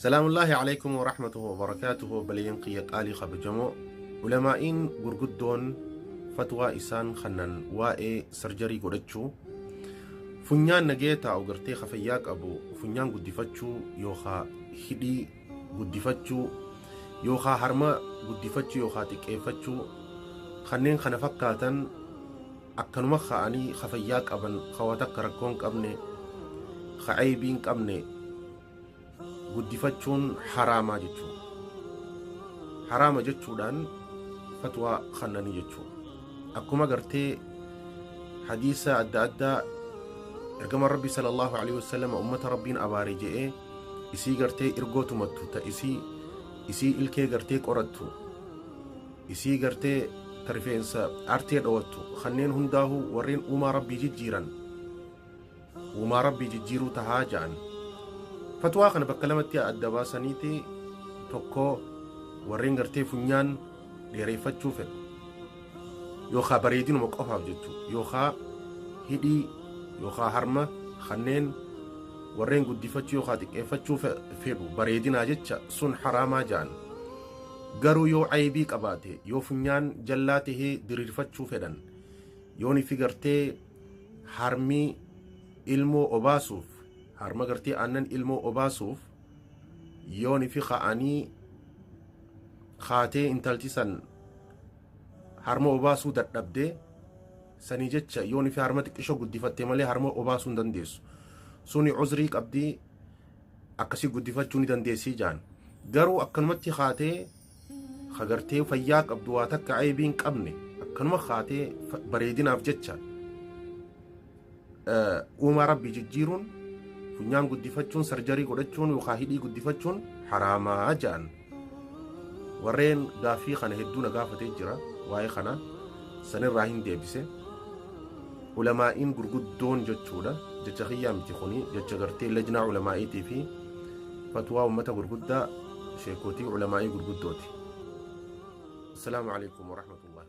Salaamullaahi Aleykum Warahmatuhu Wabarakaatuhu Obboleeyyan kiyya qaalii kabajamoo ulamaa'iin gurguddoon fatwaa isaan kannan waa'ee sarjarii godhachuu funyaan nagee taa'u gartee ka fayyaa qabu funyaan guddifachuu yookaa hidhii guddifachuu yookaa harma guddifachuu yookaa xiqqeeffachuu kanneen kana fakkaatan akkanuma ka'anii ka fayyaa qaban ka waa takka rakkoo hin qabne ka aybii hin qabne guddifachuun haraamaa jechuu haraama jechuudhaan fatwaa kannanii jechuu akkuma gartee hadiisa adda addaa ergama rabbi sallallahu alaihi wasallam ummata rabbiin abaare je'ee isii gartee irgoo tumattu ta isii isii ilkee gartee qorattu isii gartee ta rifeensa artee dhowattu kanneen hundaahuu warreen uumaa rabbii jijjiiran uumaa rabbii jijjiiruu tahaa ja'an. Fatwaa kana bakka lamatti adda baasaniiti tokko warreen gartee funyaan dheereeffachuu fedhu yookaa bareedinuma qofaaf jechuu yookaa hidhii yookaa harma kanneen warreen guddifachuu yookaa xiqqeeffachuu fedhu bareedinaa jecha sun haraamaa ja'an. Garuu yoo aybii qabaate yoo funyaan jallaa tahee diriirfachuu fedhan yoon ifi gartee harmii ilmoo obaasuuf harma gartee aannan ilmoo obaasuuf yoon ifi ka'anii kaatee intalti san harma obaasuu dadhabdee sanii jecha yoon ifi harma xiqqishoo guddifatte malee harma obaasuu hin dandeessu suni uzrii qabdii akkasii guddifachuu ni dandeessii jaan garuu akkanumatti kaatee ka gartee fayyaa qabdu waa takka aybii hin qabne akkanuma kaatee bareedinaaf jecha uumaa rabbii jijjiiruun funyaan guddifachuun sarjarii godhachuun yookaan hidhii guddifachuun haraamaa ja'an warreen gaaffii kana hedduu na gaafatee jira waa'ee kana sanirraa hin deebise ulamaa'iin gurguddoon jechuudha jecha kiyyaa miti kuni jecha gartee lajnaa ulamaa'iitii fi fatwaa ummata gurguddaa sheekotii ulamaa'ii gurguddooti. Assalaamu alaikum warahmatullahi.